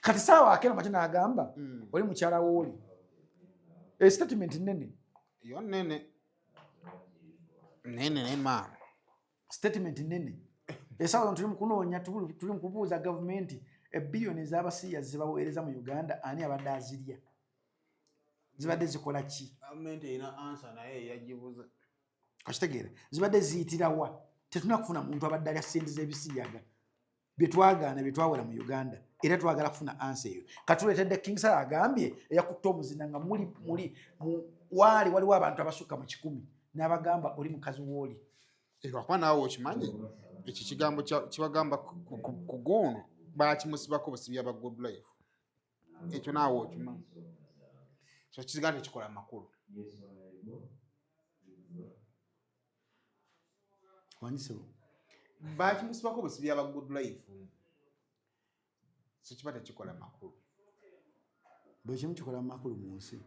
Kati saawa akena makya n'agamba oli mukyala wooli, e statement nene. Yo nene nene ne maama. Statement nene. Esaawa zino tuli mu kunoonya, tuli mu kubuuza gavumenti ebbiliyoni ez'abasiiya zebaweereza mu Uganda, ani abadde azirya, zibadde zikola ki? Gavumenti erina ansa naye yagibuze. Okitegeera? Zibadde ziyitirawa? Tetulina kufuna muntu abadde alya ssente z'ebisiyaga byetwagaana, byetwawera mu Uganda, era twagala kufuna ansa eyo. Katuleetedde King Saha agambye eyakutte omuzina nga muli muli waali waliwo abantu abasukka mu 100 n'abagamba oli mukazi wooli. Lwakuba naawe okimanyi ekyo kigambo kibagamba ku guuno bakimusibako busibi aba Good Life, ekyo naawe okimanyi, so kiziga tekikola amakulu. Wanyisebo. Bakimusibako busibi aba Good Life, so kiba tekikola makulu. Buli kimu kikola makulu mu nsi.